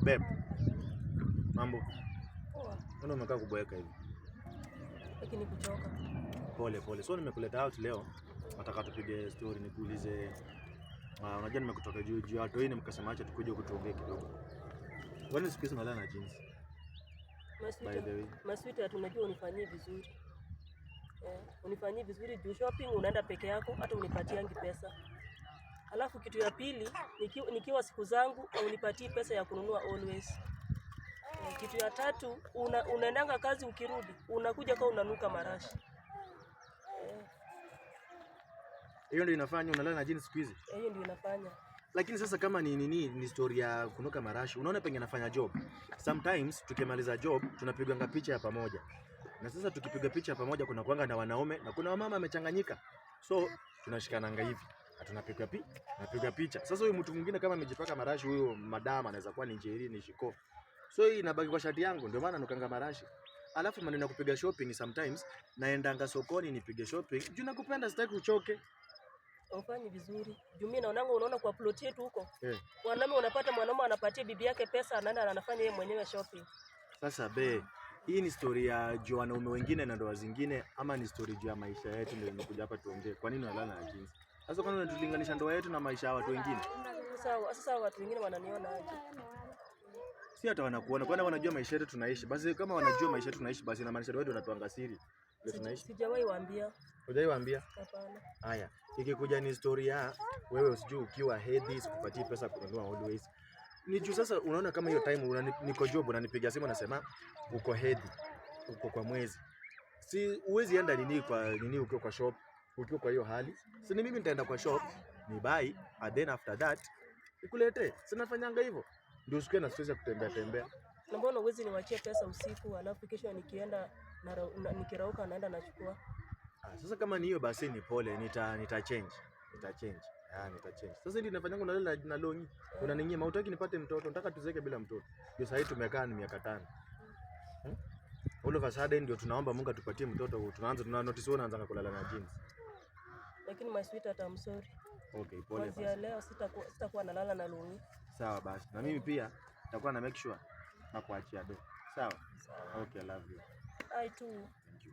Babe, mambo. Poa. Mbona umekaa kuboeka hivi? Lakini kuchoka. Pole pole. So nimekuleta out leo. Nataka tupige story nikuulize. Unajua nimekutoka juu juu ya watu hii, nikasema acha tukuje huku tuongee kidogo. Kwani siku hizi unalala na jeans? By the way. My sweetheart, unajua unifanyie vizuri. Eh, unifanyie vizuri juu shopping unaenda peke yako, hata unipatiangi pesa. Alafu kitu ya pili, nikiwa siku zangu unipatii pesa ya kununua Always. Eh, kitu ya tatu, unaendanga kazi, ukirudi unakuja kwa unanuka marashi. Eh, Hiyo ndio inafanya unalala na jeans siku hizi? Hiyo ndio inafanya. Lakini sasa kama ni nini, ni story ya kunuka marashi, unaona penye nafanya job. Sometimes tukimaliza job tunapiganga picha ya pamoja. Na sasa tukipiga picha ya pamoja kuna kuanga na wanaume na kuna wamama amechanganyika. So tunashikananga hivi. Na tunapiga picha. Sasa huyu mtu mwingine kama amejipaka marashi, huyo madam anaweza kuwa ni Njeri, ni Shiko. So hii inabaki kwa shati yangu, ndio maana nukanga marashi. Alafu maneno ya kupiga shopping, sometimes naendanga sokoni nipige shopping. Juu nakupenda, sitaki uchoke. Haufanyi vizuri. Juu mimi naonanga, unaona kwa plot yetu huko. Eh. Wanaume, unapata mwanaume anapatia bibi yake pesa, anaenda anafanya yeye mwenyewe shopping. Sasa be, hii ni story ya juu wanaume wengine na ndoa zingine, ama ni story juu ya maisha yetu ndio nimekuja hapa tuongee? Kwa nini unalala na jeans? Sasa kwani unatulinganisha ndoa yetu na maisha ya watu wengine? Sasa watu wengine wananiona aje? Si hata wanakuona, kwani wanajua maisha yetu tunaishi? Basi kama wanajua maisha yetu tunaishi, basi inamaanisha wewe ndio unatuanga siri. Ndio tunaishi. Sijawahi waambia. Hujaiwaambia? Hapana. Haya, ikikuja ni story ya wewe sijui ukiwa hedhi sikupatii pesa kununua Always. Ni juu sasa unaona kama hiyo time niko job, unanipigia simu, unasema uko hedhi, uko kwa mwezi. Si uwezi enda nini kwa nini ukiwa kwa shop, ukiwa kwa hiyo hali. Si ni mimi nitaenda kwa shop ni buy and then after that nikuletee. Si nafanyanga hivyo? Ndio usikuwe na stress ya kutembea tembea. Na mbona uwezi niwachie pesa usiku, alafu kesho nikienda nikirauka naenda nachukua? Ah, sasa kama ni hiyo basi ni pole, nita change. Nita change. Ah, nita change. Sasa ndio nafanyanga unalala na longi. Unaninyima, hutaki nipate mtoto, nataka tuzeke bila mtoto. Ndio sasa tumekaa ni miaka 5. All of a sudden ndio tunaomba Mungu atupatie mtoto, tunaanza tuna notice wewe unaanza kulala na jeans. Lakini my sweetheart, I'm sorry. Okay, pole Kuanzia basi. leo sitakuwa nalala na longi. Sawa basi. Na mimi pia nitakuwa na make sure na kuachia do. Sawa? Sawa. Okay, I love you. I too. Thank you.